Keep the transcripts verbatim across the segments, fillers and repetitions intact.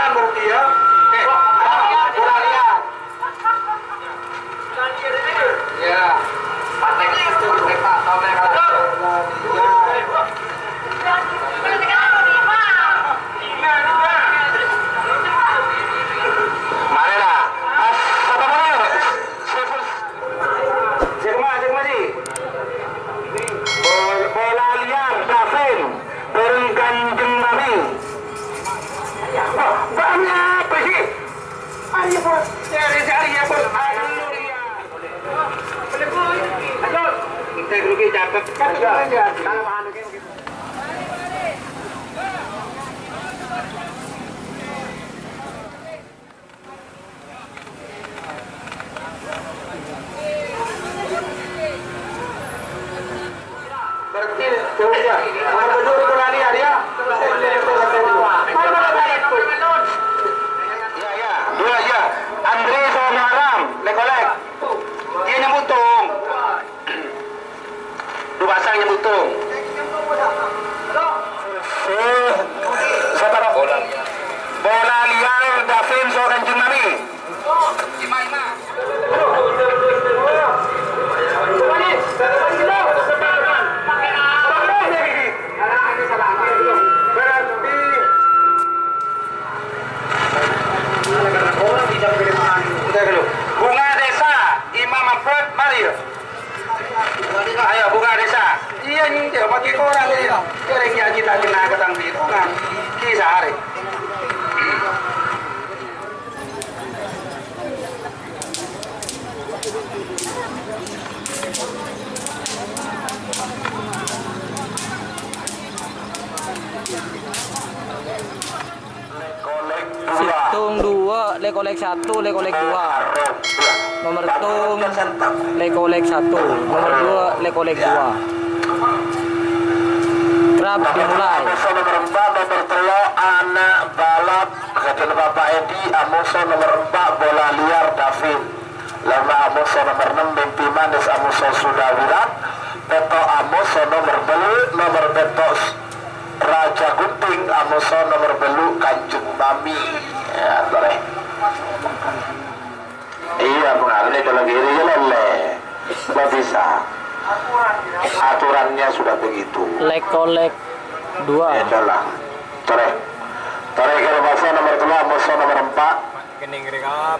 Berarti ya. Eh, bola liar. Ya. Mari lah. As-, sapa mau? Sapa mau? Cek ma, cek ma, Ji. Bol-, bola liar, Davin, bareng Kanjeng Nabi. Wah, banyak apa sih? Ayo, Bos. Cari, cari, ya, Bos. Ayo, ya. Ayo. Kita dulu catat. Catat aja. Kalau anu kayak begitu. Berarti, coba. Nomor tujuh, Ibu Rani, ya, dia. Ya, ya. Dua, ya. Andri sama Haram, lek-olek. Dia nyebut, Tung. Dupasang nyebut, Tung. Eh, sapa, Ro? Bola liar, Davin, so Kanjeng Nabi. Bunga Desa, Imam Ahmad, mari, ya. Ayo, Bunga Desa. Iya, nyengke, pakai koran ini. Kira-kira kita kena ketang pitungan. Kisah hari. Sèttong, duwâ', lè-kolèk satu, lè-kolèk duwâ'. Nomer sèttong, lè-kolèk satu. Nomer duwâ', lè-kolèk duwâ'. Kerap dimulai. Amoso nomer empa', nomer tello', ana' balap. Ghâdhuwânna Bapa' Edi, amoso nomer empa', bola liar, Davin. Lèma' amoso nomer ennem, Mimpi Manis, amoso Suda Wirat. Pètto' amoso nomer bâllu', nomer pètto' Raja Gunting, amoso nomer bâllu', Kanjeng Mami. Ya, torè. Iyâ, pengaruhnya kalau gini ya lele. Nggak bisa. Aturannya sudah begitu. Lè-kolèk duwâ'. Ya, itulah. Torè. Torè, kalau bahasa nomer tello', amoso nomer empa'.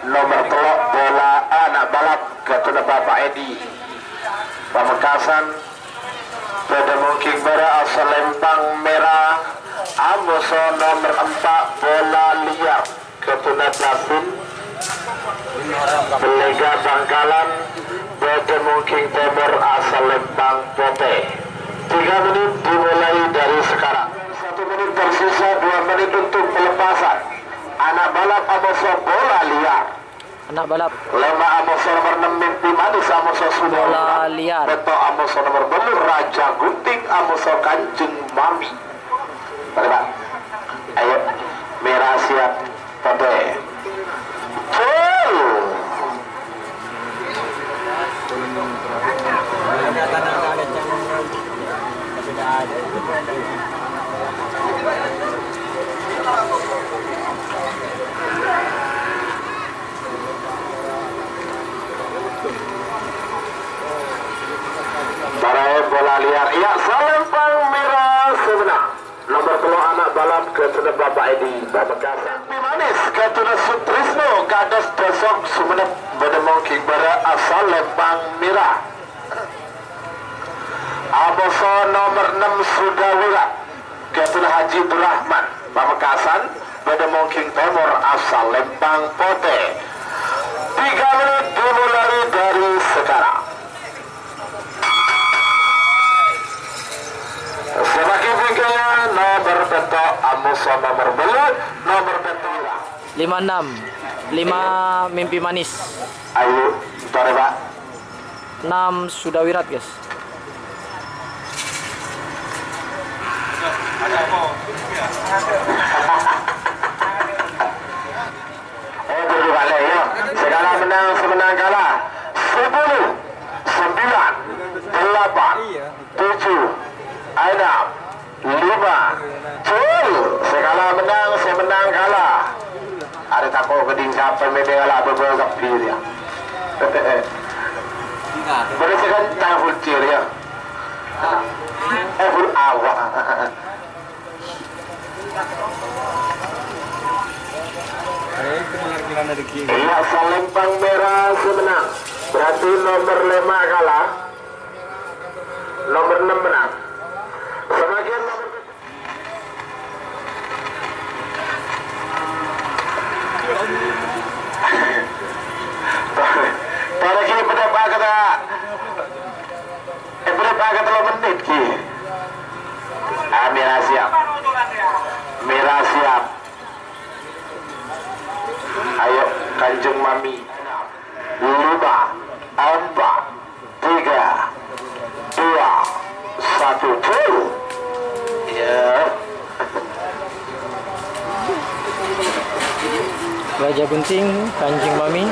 Nomer tello', bola ana' balap, ghâdhuwânna Bapa' Edi. Pamekasan, bâdâ mongking bârâ' asal Lempang Mèra, amoso nomer empa', bola liar, ghâdhuwânna Davin. Pelèga Bangkalan, bâdâ mongking tèmor asal Lempang Potè. Tiga menit dimulai dari sekarang. Satu menit tersisa, dua menit untuk pelepasan. Ana' balap amoso bola liar. Ana' balap. Lèma' amoso nomer ennem, Mimpi Manis, amoso Suda Bola Wirat. Liar. Pètto' amoso nomer bâllu', Raja Gunting, amoso Kanjeng Mami. Mari, Pak. Ayo. Mèra siap. Potè. Gol. Bârâe bola liar, iyâ, Salempang Mèra sè mennang. Nomer tello' ana' balap ghâdhuwânna Bapa' Edi Pamekasan. Manis ghâdhuwânna Sutrisno, Kades Dâsok, Sumenep, bâdâ mongking bârâ' asal Lempang Mèra. Amoso nomer ennem Suda Wirat, ghâdhuwânna Haji Durrahman, Pamekasan, bâdâ mongking tèmor asal Lempang Potè. Tiga menit dimulai dari sekarang. Sè makkè bingkaya nomer pètto', amoso nomer bâllu', nomer pètto'. Lima enam. Lima Mimpi Manis. Ayo, torè, Pak. Enam Suda Wirat, guys. Eh, buru balik, ya. Sè kala mennang, sè mennang kala. Sepuluh, sembilan, delapan, tujuh, enam, lima. Gol. Sè kala mennang, sè mennang kala. Arè tako' kèdhing sapa mènè ala bâbâ kabbhi rèya. Bârâs kan tang full cheer ya. Eh, full awa. Iyâ, Salempang Mèra sè mennang. Berarti nomer lèma' kala. Nomer ennem mennang. Samangkèn nomer Para ghi' padâ pakata, eh, padâ pakata tello mennit ghi'. Ah, Mèra siap. Mèra siap. Ayo, Kanjeng Mami. Lima, empat, tiga, dua, satu, full. Ya. Rajâ Ghunting, Kanjeng Mami.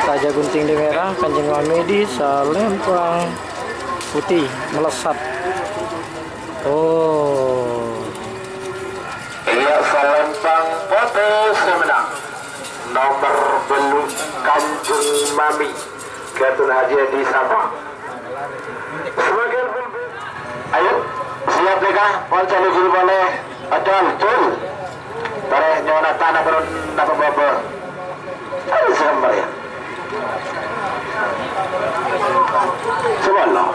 Rajâ Ghunting di merah, Kanjeng Mami di Salempang Putih, melesat. Oh. Iyâ, Salempang Putih sè mennang. Nomer bâllu', Kanjeng Mami. Ghâtun Haji Edi sapa? Samangkèn, ayo, siap nèka, pon cali guru polè. Adal, Jul. Tarè nyona tanah perut napa baba? Ayo, sambar ya. Subhanallah.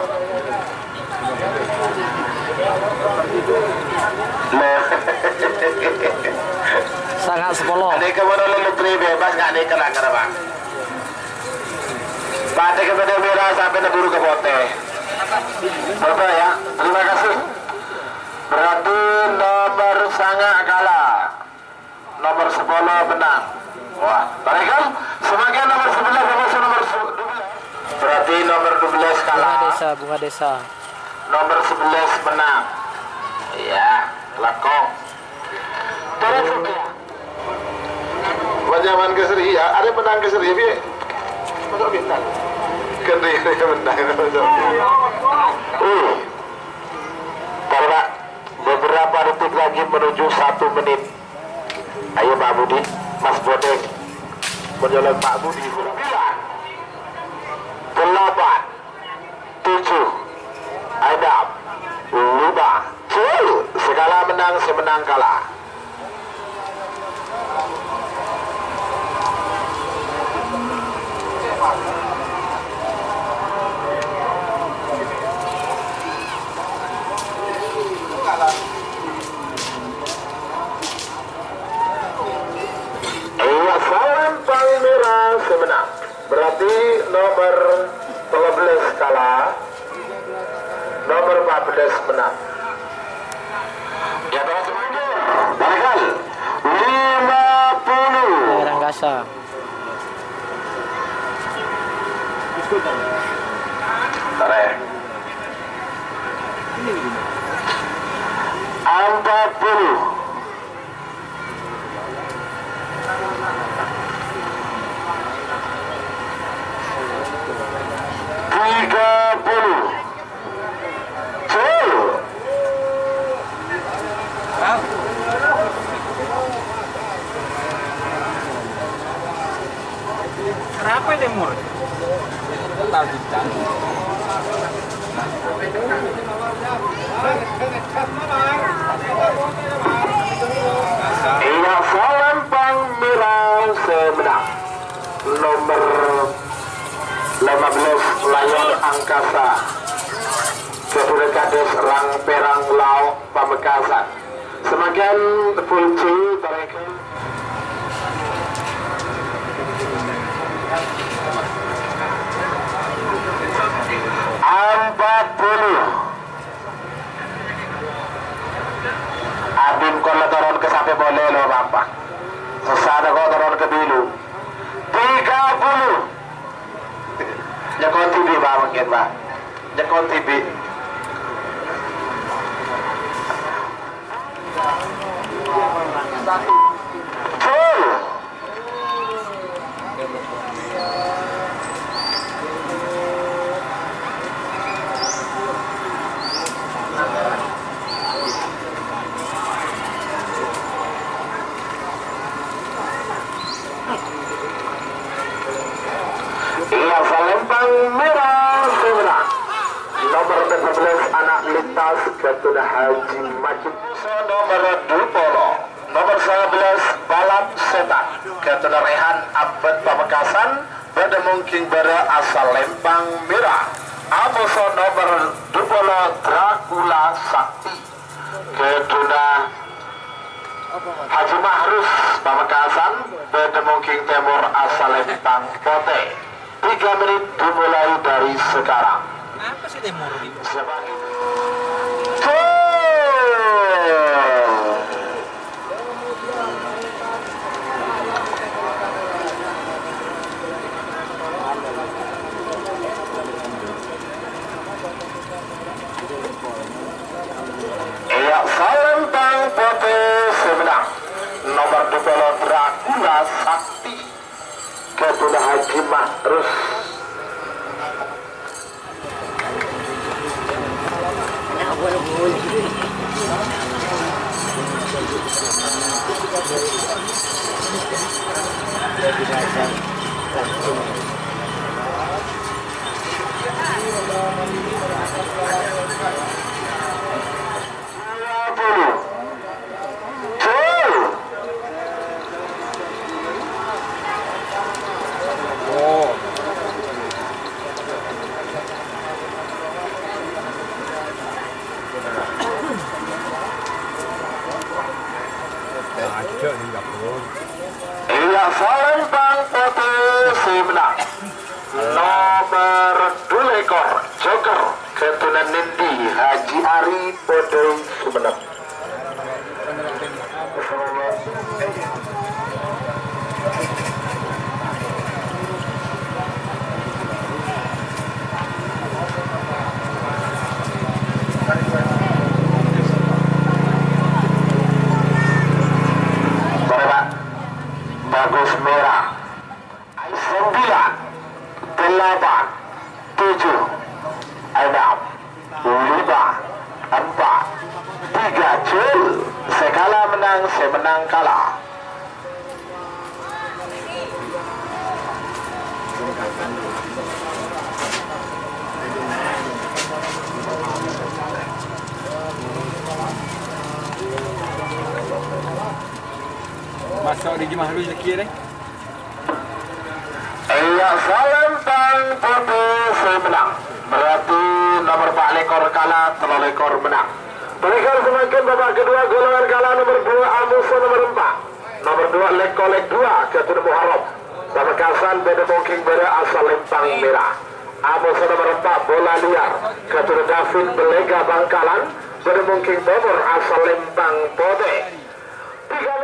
Loh. Sanga' sapolo. Anèka mono lelep bebas, nggak nèka lah, karapan. Pate ka bâdâ mèra sampèyan buru ka potè. Bapak ya, terima kasih. Berarti nomor sanga' kala. Nomor sepuluh menang. Wah, barèkal. Samangkèn nomor sebelas, nomor se-, nomor se-, dua belas. Berarti nomor dua belas Bunga kala. Desa, Bunga Desa. Nomor sebelas menang. Iya, lakong. Terus, oke. Panyaman ke Sri, ya, ada menang ke Sri, piye? Masuk bintang. Kan dia menang. Uh. Karena beberapa detik lagi menuju satu menit. Ayo, Pak Budi, Mas Bodeng. Berjalan Pak Budi. Sembilan. Delapan. Tujuh. Enam. Lima. Full. Sè kala menang, sè menang kala. Iyâ, Salempang Mèra sè menang. Berarti nomor tello belas kala, nomor empat belas menang. Ya, terus mundur. Barèkal. Lima puluh. Daerah Kasa. Tarè. Empat puluh. Tiga puluh. Full. Kenapa ini, Mur? Tahu kita. Iyâ, Salempang Mèra sè menang. Nomor lima belas, Layon Angkasa. Kedua Kades Rang Perang Lao Pamekasan. Samangkèn full C, tarèkan. Empat puluh. Abim kola toron ka sapè polè lo, Bapak. Sassa tako' toron ka bilu. Tiga puluh. Nyekon T V, Pak, mungkin, Pak. Nyekon T V. Full. Lèmpang mèra sè mennang. Nomer empat belas, Ana' Lintas, Gatuna Haji Majid. Nomer dua puluh, nomer sebelas, Balap Setan, Gatuna Rehan Abad Pamekasan, bâdâ mongkèng bârâ asal Lèmpang Mèra. Amoso nomer dua puluh, Dracula Sakti. Gatuna Haji Mahrus Pamekasan, bâdâ mongkèng tèmor asal Lèmpang Potè. Tiga menit dimulai dari sekarang. Apa sih tèmor gitu? Siapa? Tuh. Iyâ, salèmpang potè sè mennang. Nomer dua puluh, Dracula Sakti. Gatuna Haji Mahrus. Iyâ, salèmpang potè sè mennang. Nomer dua puluh, Joker, Gatuna Nindi Haji Ari Podoi Sumenep. Boleh, Pak. Bagus merah. Sembilan, delapan, tujuh, enam, lima, empat, tiga, cul. Sè kala mennang, sè mennang kala. Maso' di jemah lu, Zaki, deh. Iyâ, salèmpang potè sè mennang. Berarti nomer empat puluh kala, tello puluh mennang. Paniga samangkèn babak kedua, golongan kala nomer dua, amoso nomer empat. Nomer dua, Leko Lek dua, Gatuna Muharram. Pamekasan bâdâ mongkèng bârâ asal Lèmpang Mèra. Amoso nomer empat, Bola Liar, Gatuna David Belega Bangkalan. Bâdâ mongkèng tèmor asal Lèmpang Potè. Tiga